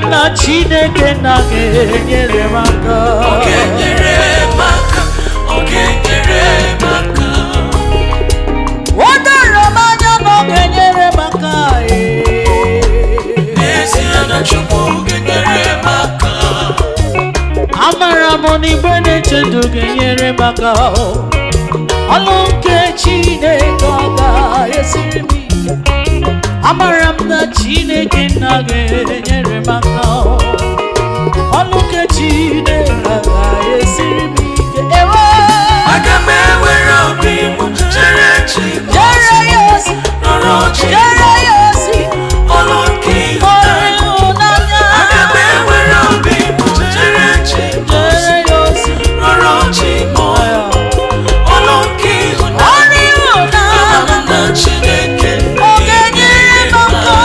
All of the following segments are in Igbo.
m na Chineke na ga-enyere m aka. Ọ ga-enyere m aka, ọ ga-enyere m aka. O doro m anya na ọ ga-enyere m aka ee. N'ezie na Chukwu ga-enyere m aka. Amara m na igbe na-eche ndụ ga-enyere m aka. Ọlụ nke Chineke ọ ga-esiri m ike. Amara m na Chineke nna ga-enyere m aka. Ọlụ nke Chineke ọ ga-esiri m ike. Ewe! Aga m ewere obi m jere chi m Jere ozi, ya ozi, rọrọ chi m, jere ya ozi, ọlụ nke ọrụ ịhụnanya. ịhụnanya. Aga m ewere obi m jere chi m ozi, Jere ya ozi, rọrọ chi m, ọlụ nke ịhụnanya. Ọrụ ịhụnanya. Ama m na Chineke Ọ ga-enyere m aka.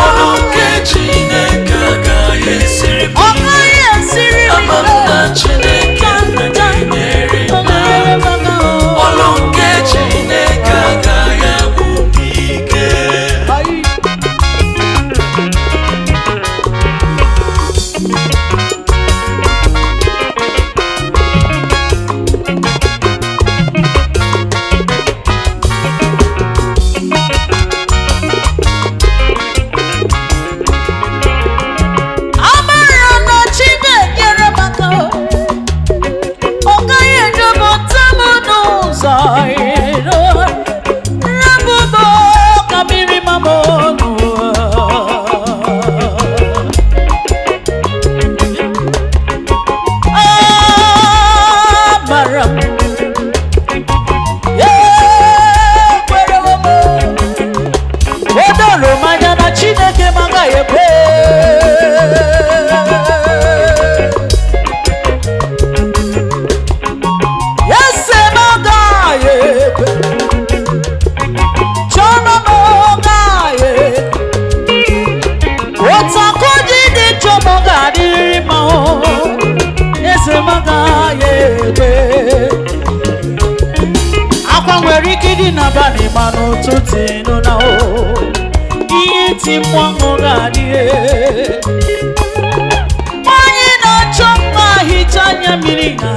Ọlụ nke Chineke agaghị esiri m Ọ ike. gaghị esiri m Ama m ike. na Chineke ga-enyere Ọ m ga-enyere m aka. aka. Ọlụ nke Chineke agaghị agwụ m ike. Ayi. Amara na Chineke nyere m aka. Ọ gaghị edobata m n'ụzọ iro. Rapụ m ka mmiri ma m ọnụ. Amara m. Ekwerewo m. O doro m anya na Chineke m agaghị ekwe. Ese m agaghị ekwe. Chiọma m agaghị ekwe. Ụtakụ ji dị chọma ga-adịrịrị mma o. Eze m agaghị ekwe. Akwa nwere ike ịdị n'abalị ma n'ụtụtụ ịnụ na o. Ihe iti mmanwụ ga-adị. Nwanyị na-achọ mma hicha anya mmiri na